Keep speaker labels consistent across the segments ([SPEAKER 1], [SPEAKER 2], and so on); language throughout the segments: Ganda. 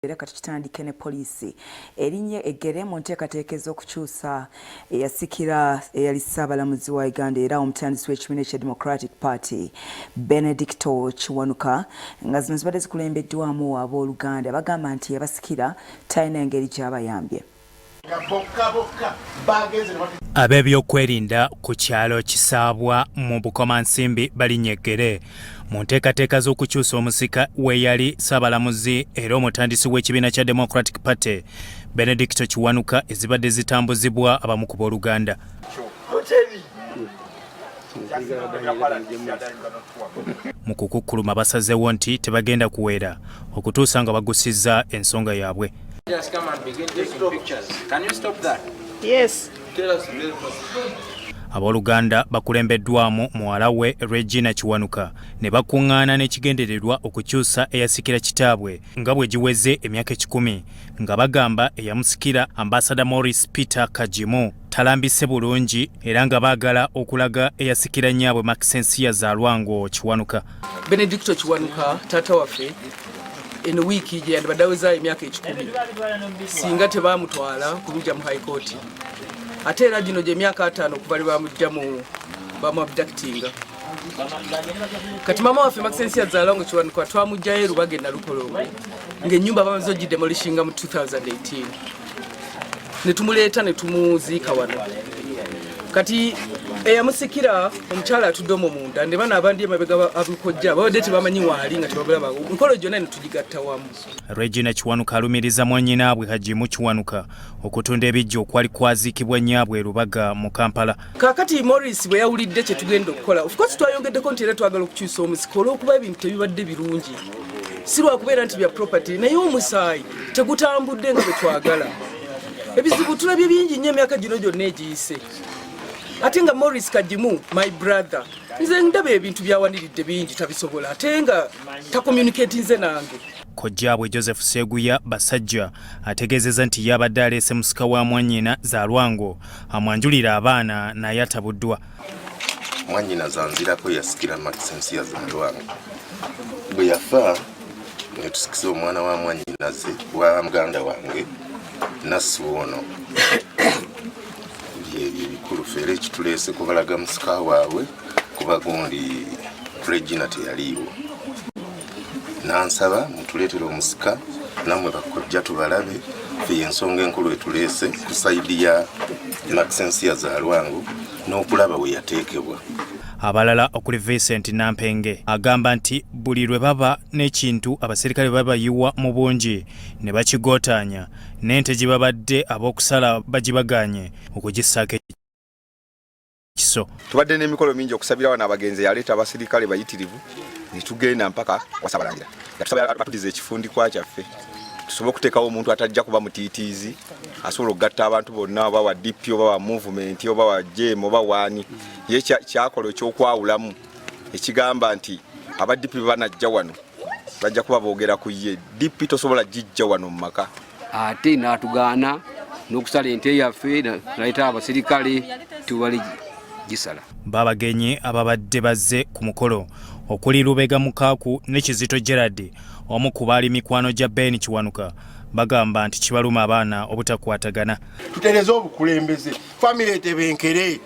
[SPEAKER 1] Era kati kitandike ne poliisi erinnye eggere mu nteekateeka ez'okukyusa eyasikira eyali Ssaabalamuzi wa Uganda era omutandisi w'ekibiina ekya Democratic Party Benedicto Kiwanuka nga zino zibadde zikulembeddwamu abooluganda bagamba nti yabasikira talina engeri gy'abayambye.
[SPEAKER 2] Ab'ebyokwerinda ku kyalo Kisaabwa mu Bukomansimbi balinnya eggere mu nteekateeka z'okukyusa omusika w'eyali Ssaabalamuzi era omutandisi w'ekibiina kya Democratic Party Benedicto Kiwanuka ezibadde zitambuzibwa abamu ku booluganda. Mu kukukkuluma basazeewo nti tebagenda kuweera okutuusa nga bagusizza ensonga yaabwe. Abooluganda bakulembeddwamu muwala we Regina Kiwanuka ne bakuŋŋaana n'ekigendererwa okukyusa eyasikira kitaabwe nga bwe giweze emyaka ekikumi nga bagamba eyamusikira Ambasada Maurice Peter Kagimu talambise bulungi era nga baagala okulaga eyasikira nnyaabwe Maxensia Zalwango Kiwanuka.
[SPEAKER 3] Benedicto Kiwanuka taata waffe eno wiiki gye yandibadde awezaayo emyaka ekikumi singa tebaamutwala kumugya mu high court ate era gino gyemyaka ataano okuva lwe bamugya mu bamuabductinga kati maama waffe Maxensia Zalwango Kiwanuka twamugjayo e Lubaga e Nalukolongo ng'ennyumba bamaze ogidemolishinga mu 2018 ne tumuleeta ne tumuziika wano kati eyamusikira omukyala atudde omwo munda ne bano abandi emabega abikojja babadde tebamanyi waali nga tebabulaba nkolo gyonna ne tugigatta wamu.
[SPEAKER 2] Regina Kiwanuka alumiriza mwannyinaabwe Hajimu Kiwanuka okutunda ebiggya okwali kwaziikibwa nnyaabwe e Lubaga mu Kampala.
[SPEAKER 3] Kaakati Maurice bwe yawulidde kye tugenda okukola, of course twayongeddeko nti era twagala okukyusa omusika olw'okuba ebintu tebibadde birungi, si lwakubeera nti bya property naye omusaayi tegutambudde nga bwe twagala. Ebizibu tulabye bingi nnyo emyaka gino gyonna egiyise, ate nga Maurice Kagimu my brother nze ndaba ebintu byawaniridde bingi tabisobola ate nga takommunicatinze nange.
[SPEAKER 2] Kojjaabwe Joseph Sseguya Basajja ategeezezza nti yabadde aleese musika wa mwannyina Zalwango amwanjulire abaana naye atabuddwa.
[SPEAKER 4] Mwannyina Zanzirako yasikira Maxensia Zalwango bwe yafa ne tusikisa omwana wa mwannyinaze wa muganda wange Nassu ono byebyo ebikulu ffe era ekituleese kubalaga musika waabwe kuba gundi Regina teyaliiwo nansaba mutuleetere omusika nammwe bakojja tubalabe ffe yensonga enkulu etuleese ku sayidi ya Maxensia Zalwango n'okulaba we yateekebwa.
[SPEAKER 2] Abalala okuli Vincent Nampenge agamba nti buli lwe baba n'ekintu abaserikale babayiwa mu bungi ne bakigootaanya n'ente gye babadde ab'okusala bagibagaanye okugissaako ekiso.
[SPEAKER 5] Tubadde n'emikolo mingi okusabira wano abagenzi yaleeta abasirikale bayitirivu ne tugenda mpaka wasabalangira yatusaba batudize ekifundikwa kyaffe tusobole okuteekawo omuntu atajja kuba mutiitiizi asobola okugatta abantu bonna oba wa DP oba wa movement oba wa JM oba waani ye kyakola ekyokwawulamu ekigamba nti aba DP banajja wano bajja kuba boogera ku ye DP tosobola gijja wano mu maka
[SPEAKER 6] ate n'atugaana n'okusala ente yaffe naleeta abasirikale tubali gisala.
[SPEAKER 2] Babagenyi ababadde bazze ku mukolo okuli Lubega Mukaaku ne Kizito Gerald omu ku baali mikwano gya Ben Kiwanuka bagamba nti kibaluma abaana obutakwatagana.
[SPEAKER 7] Tutereze obukulembeze, famire etebenkere,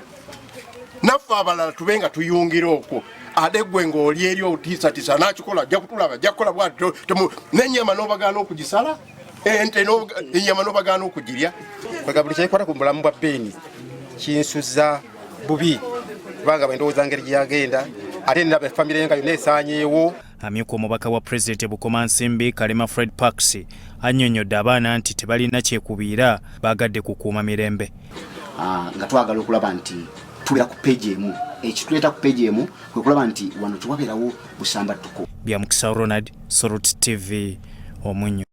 [SPEAKER 7] naffe abalala tube nga tuyungira okwo ate gwe ng'oli eri otiisatiisa nakikola ajja kutulaba ajja kukola bwati n'ennyama n'obagaana okugisala ente ennyama n'obagaana okugirya.
[SPEAKER 8] Kwega buli kyekwata ku bulamu bwa Beeni kinsuza bubi kubanga bwe ndowooza ngeri gye yagenda ate ndaba famire nga yonna esaanyeewo.
[SPEAKER 2] Amyuka omubaka wa pulezidenti e Bukomansimbi Kalema Fred Parks annyonnyodde abaana nti tebalina kyekubiira baagadde kukuuma mirembe.
[SPEAKER 9] Nga twagala okulaba nti tubeera ku peegi emu ekituleeta ku peegi emu kwe kulaba nti wano tewabeerawo busambattuko.
[SPEAKER 2] Bya Mukisa Ronald, Salt TV, Omunnyo.